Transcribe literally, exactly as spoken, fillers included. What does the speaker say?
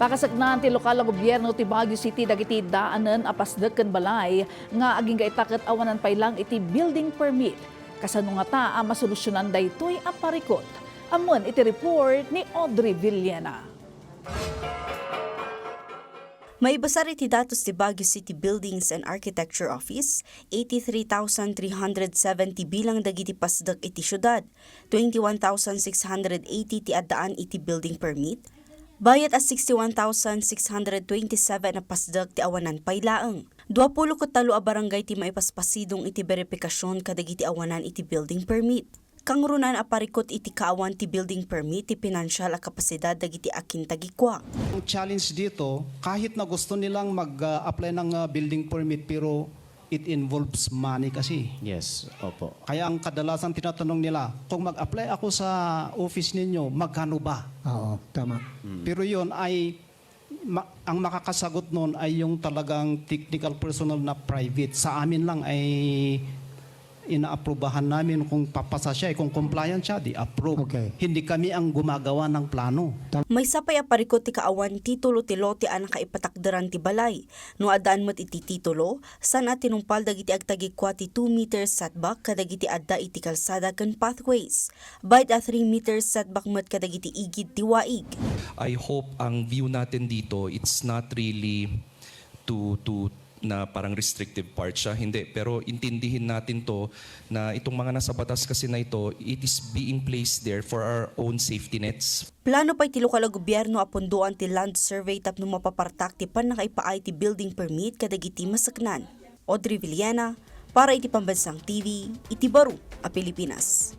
Pakasaknaan ti lokal a gobierno ti Baguio City dagiti daanen a pasdek ken balay nga agingga ita ket awanan pay laeng iti building permit. Kasano ngata a masolusyonan daytoy a parikut? Ammoen iti report ni Audrey Villena. Maibasar iti datos ti Baguio City Buildings and Architecture Office, eighty-three thousand three hundred seventy bilang dagiti pasdek iti siudad, twenty-one thousand six hundred eighty ti addaan iti building permit, bayat a sixty-one thousand six hundred twenty-seven a pasdek ti awanan pay laeng. Duapulo ket tallo a barangay ti maipaspasidong iti beripikasion kadagiti awanan iti building permit. Kangrunaan a parikut iti kaawan ti building permit ti pinansial a kapasidad dagiti akintagikua. Ang challenge dito, kahit na gusto nilang mag-apply ng, ah, building permit, pero it involves money kasi. Yes, opo. Kaya ang kadalasan tinatanong nila, "Kung mag-apply ako sa office ninyo, magkano ba?" Oo, tama. Mm. Pero yun ay, ma-, ang makakasagot nun ay yung talagang technical personnel na private. Sa amin lang ay inaaprubahan namin kung papasa siya, eh, kung compliant siya, di approve. Okay. Hindi kami ang gumagawa ng plano. Maysa pay a parikut ti kaawan titulo ti lote a nakaipatakderan ti balay. No addaan met iti titulo, saan a tinungpal dagiti agtagikua ti two meters setback kadagiti adda iti kalsada ken pathways. Bayat a three meters setback met kadagiti igid ti waig. I hope ang view natin dito, it's not really to, to, na parang restrictive part siya, hindi. Pero intindihin natin to na itong mga nasa batas kasi na ito, it is being placed there for our own safety nets. Plano pay ti lokal a gobierno a pundoan ti land survey tapno mapapartak ti pannakaipaay ti building permit kadagiti masaknan. Audrey Villena, para iti Pambansang T V, iti baro a Pilipinas.